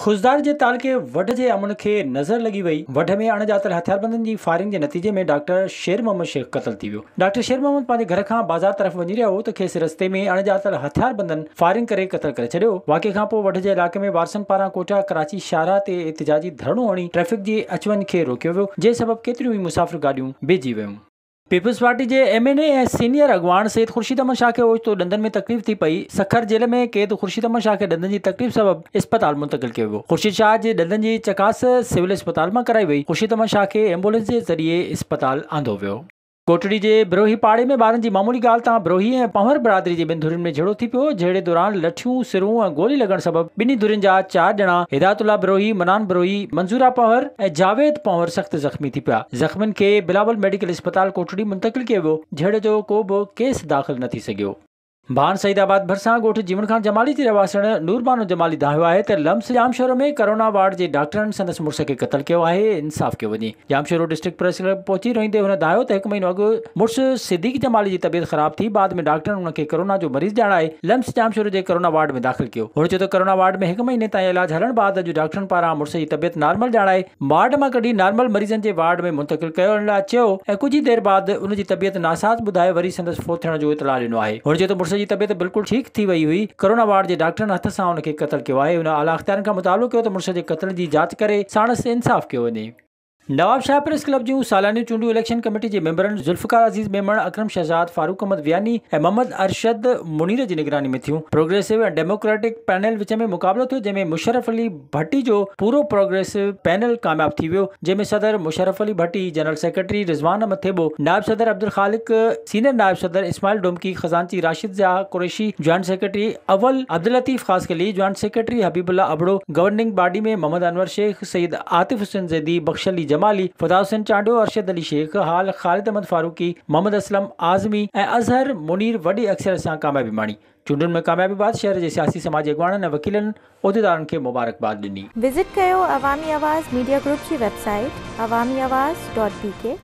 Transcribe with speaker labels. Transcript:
Speaker 1: خضدار جي تعلقي وڍ جي امن کي نظر لڳي وئي، وڍ ۾ اڻڄاتل هٿياربندن جي فائرنگ جي نتيجي ۾ ڊاڪٽر شير محمد شيخ قتل ٿي ويو. ڊاڪٽر شير محمد پنهنجي گهر کان بازار طرف وڃي رهيو هو ته کيس رستي ۾ اڻڄاتل هٿياربندن فائرنگ ڪري قتل ڪري ڇڏيو. واقعي کانپوء وڍ جي علائقي ۾ وارثن پاران ڪوئٽا ڪراچي شاهراهه تي احتجاجي ڌرڻو هڻي ٽريفڪ جي اچ وڃ کي روڪيو ويو، جنهن سبب ڪيتريون ئي مسافر گاڏيون بيهجي ويون. پيپلز پارٽي جي ايم اين اي ۽ سينيئر اڳواڻ سيد خورشيد احمد شاهه کي اوچتو ڏندن ۾ تڪليف ٿي پئي، سکر جيل ۾ قيد خورشيد احمد شاهه کي ڏندن جي تڪليف سبب اسپتال منتقل ڪيو ويو، خورشيد شاهه جي ڏندن جي چڪاس سول اسپتال مان ڪرائي وئي، خورشيد احمد شاهه کي ايمبولينس جي ذريعي اسپتال آندو ويو. ڪوٽڙي جي بروهي پاڙي ۾ ٻارن جي معمولي ڳالهه تان بروهي ۽ پنهور برادري جي ٻن ڌرين ۾ جهيڙو ٿي پيو، جهيڙي دوران لٺيون، سرون ۽ گولي لڳڻ سبب ٻنهي ڌرين جا چار ڄڻا هدايت الله بروهي، منان بروهي، منظورا پنهور ۽ جاويد پنهور سخت زخمي ٿي پيا. زخمين کي بلاول ميڊيڪل اسپتال ڪوٽڙي منتقل ڪيو ويو، جهيڙي جو ڪو به ڪيس داخل نه ٿي سگهيو. ڀان سعيد آباد ڀرسان ڳوٺ جيوڻ خان جمالي جي رهواسڻ نوربانو جمالي دانهيو آهي ته لمس ڄامشورو ۾ ڪرونا وارڊ جي ڊاڪٽرن سندس مڙس کي قتل ڪيو آهي، انصاف ڪيو وڃي. ڄامشورو ڊسٽرڪٽ پريس ڪلب پهچي روئيندي هن دانهيو ته هڪ مهينو اڳ مڙس صديق جمالي جي طبيعت خراب ٿي، بعد ۾ ڊاڪٽرن ان کي ڪرونا جو مريض ڄاڻائي لمس ڄامشورو جي ڪرونا وارڊ ۾ داخل ڪيو. هن چيو ته ڪرونا وارڊ ۾ هڪ مهيني تائين علاج هلڻ بعد اڄ ڊاڪٽرن پاران مڙس جي طبيعت نارمل ڄاڻائي وارڊ مان ڪڍي نارمل مريضن جي وارڊ ۾ منتقل ڪرڻ لاء چيو ۽ ڪجهه ئي دير بعد ان جي طبيعت ناساز ٻڌائي وري سندس فوت ٿيڻ جو اطلاع ڏنو آهي. هن چيو ته مڙس جي طبيعت بلڪل ٺيڪ ٿي وئي هئي، ڪرونا وارڊ جي ڊاڪٽرن هٿ سان ان کي قتل ڪيو آهي. هن اعليٰ اختيارين کان مطالبو ڪيو ته مڙس جي قتل جي جاچ ڪري ساڻس انصاف ڪيو وڃي. نوابشاهه پريس ڪلب جون ساليانيون چونڊون اليڪشن ڪميٽي جي ميمبرن ذوالفقار عزيز ميمڻ، اڪرم شهزاد، فاروق احمد وياني ۽ محمد ارشد منير جي نگراني ۾ ٿيون. پروگريسو ۽ ڊيموڪريٽڪ پينل وچ ۾ مقابلو ٿيو جنهن ۾ مشرف علي ڀٽي جو پورو پروگريسو پينل ڪامياب ٿي ويو جنهن ۾ صدر مشرف علي ڀٽي، جنرل سيڪريٽري رضوان احمد ٿيٻو، نائب صدر عبدالخالق، سينئر نائب صدر اسماعيل ڊومڪي، خزانچي راشد ضياء قريشي، جوائنٽ سيڪريٽري اول Abdul Latif Khaskheli, joint secretary Habib Ullah Abro, governing body ۾ Muhammad Anwar Shaikh, Syed Atif Hussain Zaidi, Bakhsh Ali Jamali, Fida Hussain Chandio, Arshad Ali Shaikh, حال خالد احمد فاروقي، محمد اسلم اعظمي ۽ اظهر منير وڏي اڪثريت سان ڪاميابي ماڻي. چونڊن ۾ ڪاميابي بعد شهر جي سياسي سماجي اڳواڻن ۽ وڪيلن عهديدارن کي مبارڪباد ڏني.
Speaker 2: وزٽ ڪيو عوامي آواز ميڊيا گروپ جي ويب سائيٽ عوامي آواز ڊاٽ بي ڪي.